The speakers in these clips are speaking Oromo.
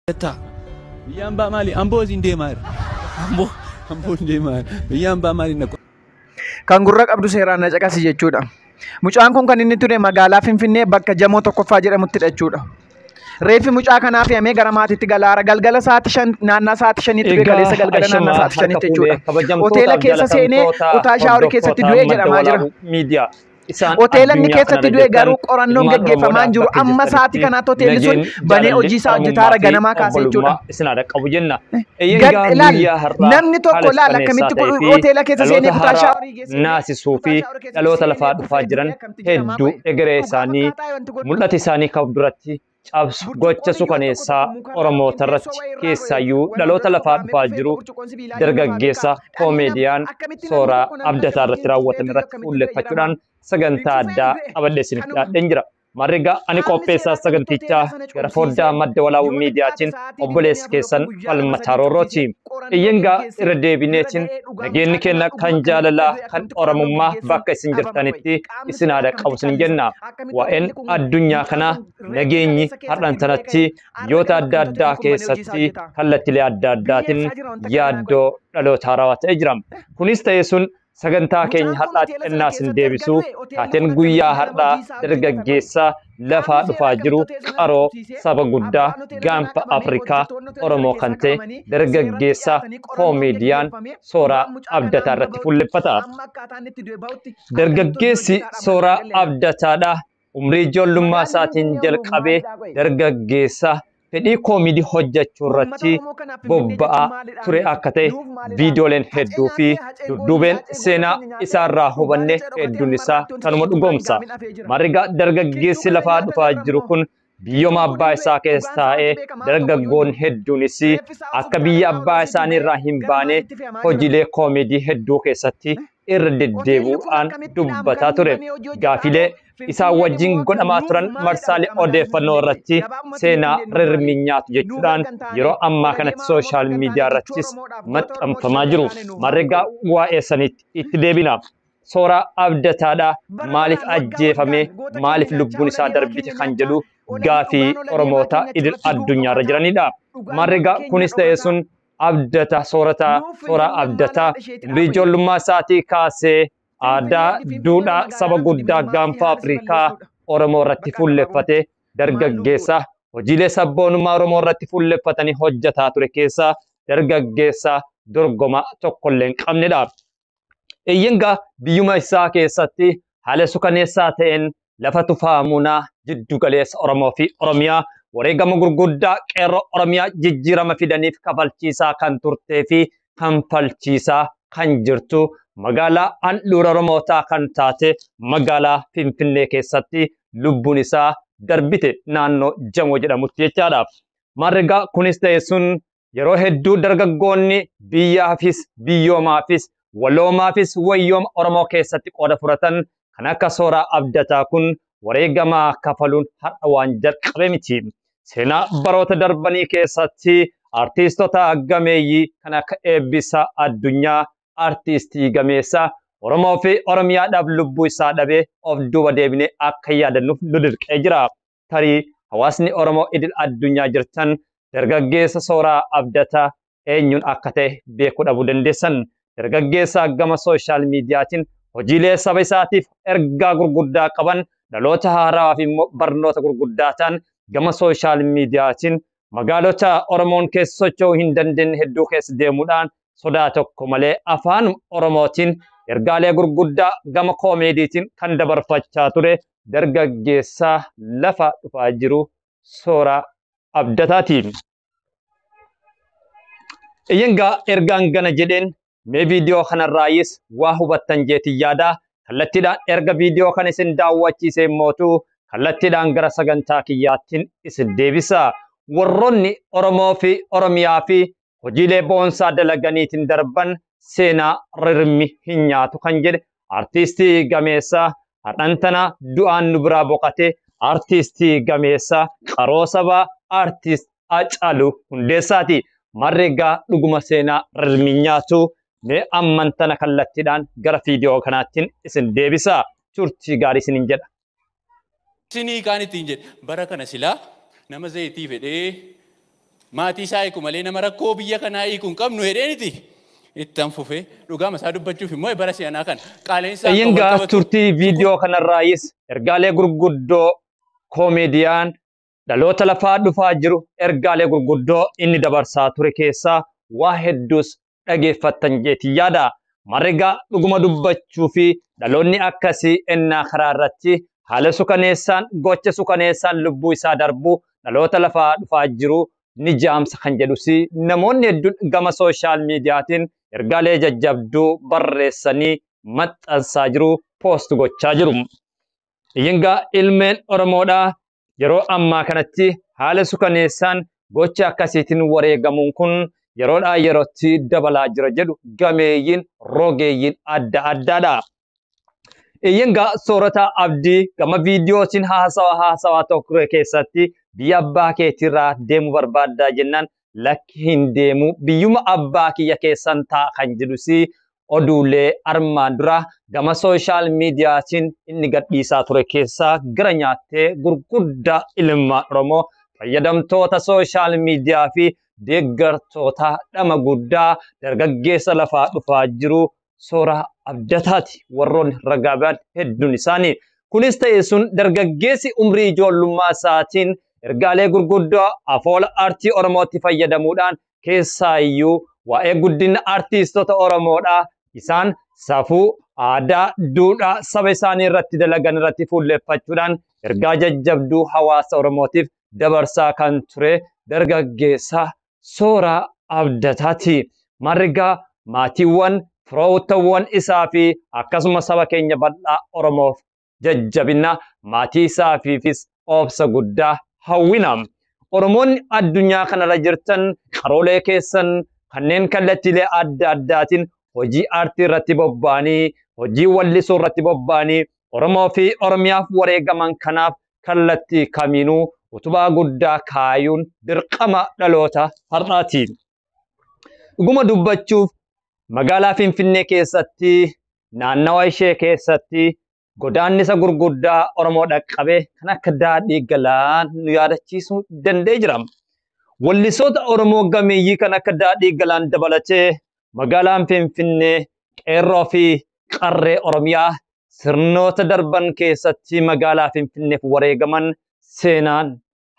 Jettaa. Biyya hambaa maali? Amboo isin deemaa jira. Amboo amboon deemaa jira. Biyya hambaa maali na Kan gurra qabdu seeraan na caqasi jechuudha. Mucaan kun kan inni ture magaalaa Finfinnee bakka Jamoo tokkoffaa jedhamuttidha jechuudha. Reeffi mucaa kanaa fe'amee gara maatiitti galaara. Galgala sa'aatii 5 naannaa sa'aatii 5tti du'e, kaleessa galgala naannaa sa'aatii 5tti jechuudha. Hoteela keessa seenee kutaa shaaworii keessatti du'ee jedhamaa jira. Hoteela inni keessatti du'e garuu qorannoon gaggeeffamaa hin jiru. Amma sa'aatii kanaatti hoteelli sun banee hojii isaa hojjetaara ganamaa kaasee jechuudha. Gad ilaal, namni tokko laal akkamitti hoteela keessa seenee kutaa shaaworii geesse naasisuu fi dhaloota lafaa dhufaa jiran hedduu egeree isaanii mul'ata isaanii kan duratti cabsu gocha sukaneessaa Oromoota irratti, keessaayyuu dhaloota lafaa dhufaa jiru dargaggeessa koomeediyaan Sooraa Abdataa irratti raawwatame irratti fuulleffachuudhaan sagantaa addaa qabadhee isiniif dhiyaadheen jira. Marrigaa ani qopheessaa sagantichaa gara foddaa Madda Walaabuu Miidiyaatiin obboleessi keessan Falmataa Roorrooti. Iyyangaa irra deebineetiin nageenyi keenya kan jaalalaa kan Oromummaa bakka isin jirtanitti isin haadha qabu isin jenna. Waa'een addunyaa kanaa nageenyi har'an sanatti biyyoota adda addaa keessatti kallattiilee adda addaatiin yaaddoo dhaloota haarawaa ta'ee jira. Kunis ta'ee sun sagantaa keenya har'aatti xinnaa isin deebisu taateen guyyaa har'aa dargaggeessa lafaa dhufaa jiru qaroo saba guddaa gaanfa Afrikaa Oromoo kan ta'e dargaggeessa koomeediyaan Sooraa Abdataa irratti fuulleffata. Dargaggeessi Sooraa Abdataadha. Umrii ijoollummaa isaatiin jalqabee dargaggeessa fedhii koomedii hojjechuu irratti bobba'aa ture akka ta'e viidiyooleen hedduu fi dudduubeen seenaa isaarraa hubanne hedduun isaa kanuma dhugoomsa. Mariga dargaggeessi lafaa dhufaa jiru kun biyyoma abbaa isaa keessa taa'ee dargaggoon hedduunis akka biyya abbaa isaanii irraa hin baane hojiilee koomedii hedduu keessatti irra deddeebi'uudhaan dubbataa ture. Gaafilee isaan wajjin godhamaa turan marsaalee odeeffannoo irratti seenaa rirmi nyaatu jechuudhaan yeroo ammaa kanatti sooshaal miidiyaa irrattis maxxanfamaa jiru. Marreegaa waa'ee saniitti itti deebina. Sooraa Abdataadha. Maaliif ajjeefame? Maaliif lubbuun isaa darbite kan jedhu gaafii Oromoota idil addunyaarra jiranidha. Marreegaa kunis ta'e sun Abdata Soorataa Sooraa Abdataa umrii ijoollummaa isaatii kaasee aadaa duudhaa saba guddaa gaanfa Afrikaa Oromoo irratti fuulleffate dargaggeessa hojiilee sabboonummaa Oromoo irratti fuulleffatanii hojjetaa ture keessaa dargaggeessa dorgomaa tokkollee hin qabnedha. Eeyyangaa biyyuma isaa keessatti haala sukaneessaa ta'een lafa Tufaa Munaa jiddu galeessa Oromoo fi Oromiyaa wareegama gurguddaa qeerroo Oromiyaa jijjiirama fidaniif kafalchiisaa kan turtee fi kanfalchiisaa kan jirtu magaalaa handhuura Oromootaa kan taate magaalaa Finfinnee keessatti lubbuun isaa darbite naannoo Jamoo jedhamutti jechaadha. Margaa kunis ta'e sun yeroo hedduu dargaggoonni biyyaafis biyyoomaafis waloomaafis wayyooma Oromoo keessatti qooda fudhatan kan akka Sooraa Abdataa kun wareegamaa kafaluun har'a waan jalqabe miti. Seenaa baroota darbanii keessatti artiistota gameeyyii kan akka Eebbisaa Addunyaa artiistii gameessa Oromoo fi Oromiyaadhaaf lubbuu isaa dhabee of duuba deebinee akka yaadannuuf nu dirqee jira. Tarii hawaasni Oromoo idil addunyaa jirtan dargaggeessa Sooraa Abdataa eenyuun akka ta'e beekuu dhabuu dandeessan. Dargaggeessa gama sooshaal miidiyaatiin hojiilee saba isaatiif ergaa gurguddaa qaban dhaloota haarawaaf immoo barnoota gurguddaa ta'an gama sooshaal miidiyaatiin magaalota Oromoon keessa socho'uu hin dandeenye hedduu keessa deemuudhaan sodaa tokko malee afaan Oromootiin ergaalee gurguddaa gama koomeediitiin kan dabarfachaa ture dargaggeessa lafa dhufaa jiru Sooraa Abdataati. Iyyangaa ergaan gana jedheen mee viidiyoo kanarraayis waa hubattan jeetii yaada. Kallattiidhaan erga viidiyoo kana isin daawwachiisee mootuu kallattiidhaan gara sagantaa kiyyaattiin isin deebisa. Warroonni Oromoo fi Oromiyaa fi hojiilee boonsaa dalaganiitiin darban seenaa rirmi hin nyaatu kan jedhe artiistii gameessa har'an tana du'aan nu biraa boqate artiistii gameessa qaroo sabaa artiist Hacaaluu Hundeessaati. Marreegaa dhuguma seenaa rirmi nyaatu. Mee amman tana kallattiidhaan gara viidiyoo kanaattiin isin deebisa. Turtii gaarii isiniin jedha. Isinii kaan ittiin jedhe bara kana silaa nama zayitii fedhee Maatii isaa hiiku malee nama rakkoo biyya kanaa hiiku hin qabnu hedheeniti. Ittan fufee dhugaama isaa dubbachuuf immoo bara si'anaa kana qaaleensa Eeyyan gaa turtii viidiyoo kanarraayis ergaalee gurguddoo koomediyaan dhaloota lafaa dhufaa jiru ergaalee gurguddoo inni dabarsaa ture keessaa waa hedduus dhageeffattan jeetii yaada. Marga dhuguma dubbachuu fi dhaloonni akkasii ennaa karaa irratti haala sukaneessaan gocha sukaneessaan lubbuu isaa darbu dhaloota lafaa dhufaa jiru ni jaamsa kan jedhus namoonni hedduun gama sooshaal miidiyaatiin ergaalee jajjabduu barreessanii maxxansaa jiru, poost gochaa jiru. Eeyyangaa ilmeen Oromoodhaa yeroo ammaa kanatti haala sukaneessaan gocha akkasiitiin wareegamuun kun yeroodhaa yerootti dabalaa jira jedhu gameeyyiin rogeeyyiin adda addaadha. Eeyyangaa Soorataa Abdii gama viidiyootiin haasawaa tokko keessatti biyya abbaa keetirraa deemuu barbaaddaa jennaan lakki hin deemu biyyuma abbaa kiyya keessan ta'a kan jedhus oduulee armaan dura gama sooshaal miidiyaatiin inni gadhiisaa ture keessaa gara nyaattee gurguddaa ilmaan Oromoo fayyadamtoota sooshaal miidiyaa fi deeggartoota dhama guddaa dargaggeessa lafaa dhufaa jiru Sooraa Abdataati warroonni ragaa ba'an hedduun isaanii. Kunis ta'e sun dargaggeessi umrii ijoollummaa isaatiin ergaalee gurguddoo afoola aartii Oromootti fayyadamuudhaan keessaayyuu waa'ee guddina aartistoota Oromoodhaa isaan safuu, aadaa, duudhaa saba isaanii irratti dalagan irratti fuulleeffachuudhaan ergaa jajjabduu hawaasa Oromootiif dabarsaa kan ture dargaggeessa Sooraa Abdataati. Marga maatiiwwan firootawwan isaa fi akkasuma saba keenya bal'aa Oromoof jajjabina maatii isaafis obsa guddaa hawwina. Oromoonni addunyaa kanarra jirtan qaroolee keessan kanneen kallattiilee adda addaatiin hojii aartii irratti bobba'anii hojii wallisuu irratti bobba'anii Oromoo fi Oromiyaaf wareegaman kanaaf kallattii kamiinuu utubaa guddaa kaayuun dirqama dhaloota har'aati. Dhuguma dubbachuuf magaalaa Finfinnee keessatti naannawa ishee keessatti godaannisa gurguddaa Oromoo dhaqqabe kan akka daadhii galaan nu yaadachiisuu danda'ee jira. Wallisoota Oromoo gameeyyii kan akka daadhii galaan dabalatee magaalaan Finfinnee qeerroo fi qarree Oromiyaa sirnoota darban keessatti magaalaa Finfinneef wareegaman seenaan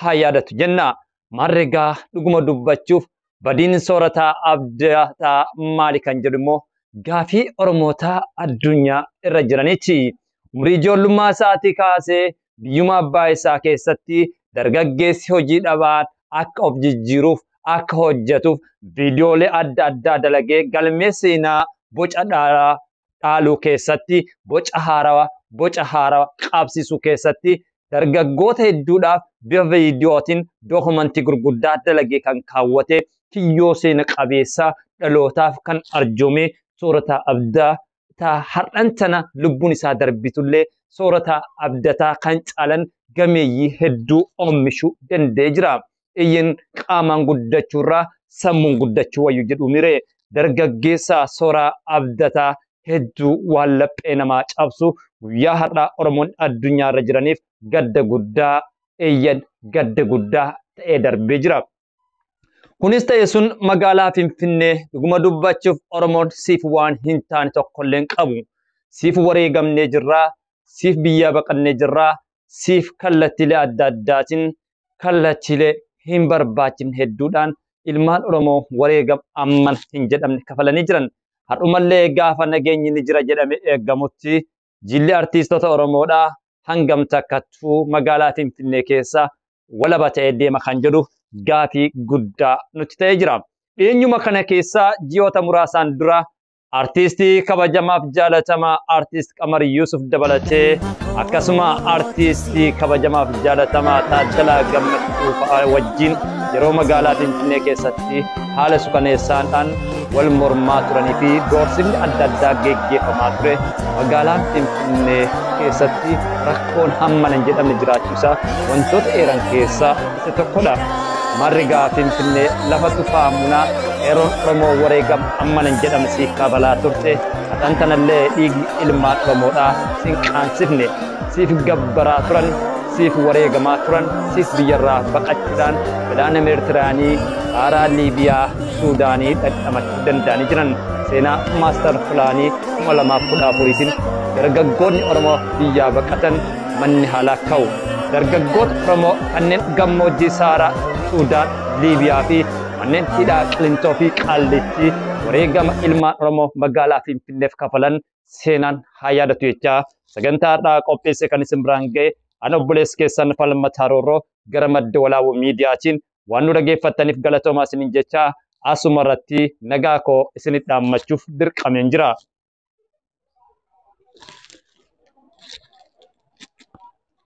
haa yaadatu jenna. Margaa dhuguma dubbachuuf badiin Soorataa Abdataa maali kan jedhu immoo gaafii Oromootaa addunyaa irra jiraniiti. Umrii ijoollummaa isaatii kaasee biyyuma abbaa isaa keessatti dargaggeessi hojii dhabaan akka of jijjiiruuf akka hojjetuuf viidiyoolee adda addaa dalagee galmee seenaa boca dhaaluu keessatti boca haarawaa qabsiisuu keessatti dargaggoota hedduudhaaf bifa viidiyootiin dookumantii gurguddaa dalagee kan kaawwate kiyyoo seena qabeessaa dhalootaaf kan arjoome Soorataa Abdataa har'an tana lubbuun isaa darbitullee Soorataa Abdataa kan caalan gameeyyii hedduu oomishuu danda'ee jira. Iyyin qaamaan guddachuurraa sammuun guddachuu wayyu jedhu miree dargaggeessaa Sooraa Abdataa hedduu waan laphee namaa cabsu guyyaa har'aa Oromoon addunyaa irra jiraniif gadda guddaa eeyyan gadda guddaa ta'ee darbee jira. Kunis ta'e sun magaalaa Finfinnee dhuguma dubbachuuf Oromoon siif waan hin taane tokkollee hin qabu. Siif wareegamnee jirraa, siif biyyaa baqannee jirraa, siif kallattiilee adda addaatiin kallattiilee hin barbaachifne hedduudhaan ilmaan Oromoo wareegam amman hin jedhamne kafalanii jiran. Har'umallee gaafa nageenyi ni jira jedhame eegamutti jilli artiistota Oromoodhaa hangam takkattuu magaalaa Finfinnee keessa walaba ta'ee deema kan jedhu gaafii guddaa nutti ta'ee jira. Dhiyeenyuma kana keessa ji'oota muraasaan dura artiistii kabajamaaf jaalatamaa artiist Qamar Yuusuf dabalatee akkasuma artiistii kabajamaaf jaalatamaa Taaddalaa Gammachuu fa'aa wajjin yeroo magaalaa Finfinnee keessatti haala sukaneessaadhaan wal mormaa turanii fi doorsifni adda addaa geggeeffamaa ture magaalaan Finfinnee keessatti rakkoon hammana hin jedhamne jiraachuusaa wantoota eeran keessaa isa tokkodha. Margaa Finfinnee lafa tufaa munaa qeerroon Oromoo wareegama hammana hin jedhamne siif kabalaa turte haxan tanallee dhiigni ilmaan Oromoodhaa sin qaansifne siif gabbaraa turan Siif wareegamaa turan, siif biyyarraa baqachuudhaan galaana Meeditiraanii, Sahaaraa Liibiyaa, Suudaanii dhandhamachuu danda'anii jiran. Seenaa maastar pilaanii 2014tiin dargaggoonni Oromoo biyyaa baqatan manni haalaa ka'u. Dargaggoota Oromoo kanneen gammoojjii Sahaaraa, Suudaan, Liibiyaa fi manneen hidhaa Qilintoo fi Qaallitti wareegama ilmaan Oromoo magaalaa Finfinneef kafalan seenaan haa yaadatu jechaa, sagantaa har'aa qopheesse kan isin biraan ga'e ana obboleessi keessan Falmataa Roorroo gara Madda Walaabuu Miidiyaatiin, waan nu dhageeffattaniif galatoomaa isiniin jechaa, asuma irratti nagaa koo isinitti dhaammachuuf dirqameen jira.